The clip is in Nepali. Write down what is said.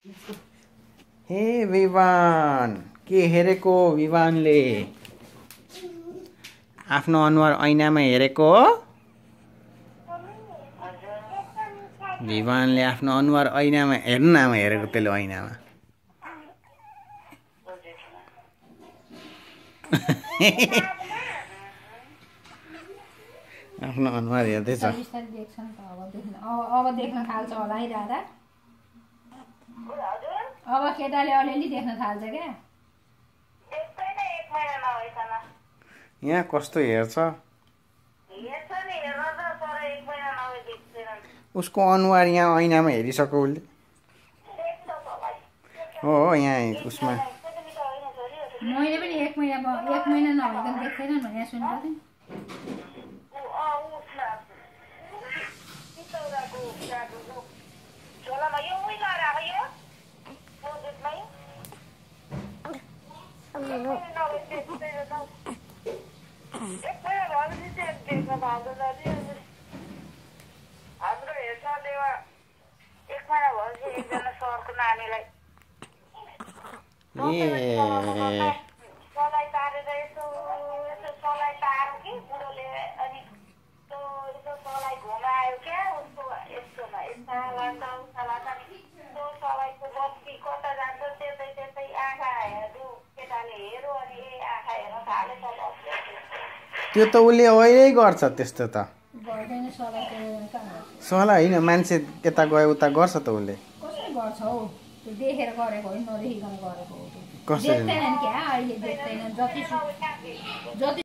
हे विवान, के हेरेको विवानले? आफ्नो अनुहार ऐनामा हेरेको हो? विवानले आफ्नो अनुहार ऐनामा हेर्नु न, हेरेको त्यसले ऐनामा। आफ्नो अनुहार हेर्दैछ। अब देख्न थाल्छ होला है दादा। अब केटाले अलिअलि देख्न थाल्छ क्या। यहाँ कस्तो हेर्छ? उसको अनुहार यहाँ ऐनामा हेरिसक्यो उसले। हो यहाँ उसमा मैले पनि एक महिना नभइकन देख्दैन भने सुन्नु पर्दैन। हाम्रो हेरचाहले एक महिना भएपछि एकजना सरको नानीलाई सलाई तारेर यसो सलाई तार कि बुढोले अनि यसो सलाई घुमायो क्या उसको यस्तोमा यस्ता लान्छ उस्ता लान्छ त्यो सलाईको बत्ती कता जान्छ त्यतै त्यतै आँखा हेर्नु केटाले हेऱ्यो अनि आँखा हेर्न थाले त्यो त उसले अहिले गर्छ त्यस्तो त। गर्दैन सलाई होइन, मान्छे यता गयो उता गर्छ त उसले। कसरी गर्छ हौ? त्यो देखेर गरेको होइन, नदेखिकन गरेको हो। कसरी? देख्दैनन् क्या अहिले, देख्दैनन् जति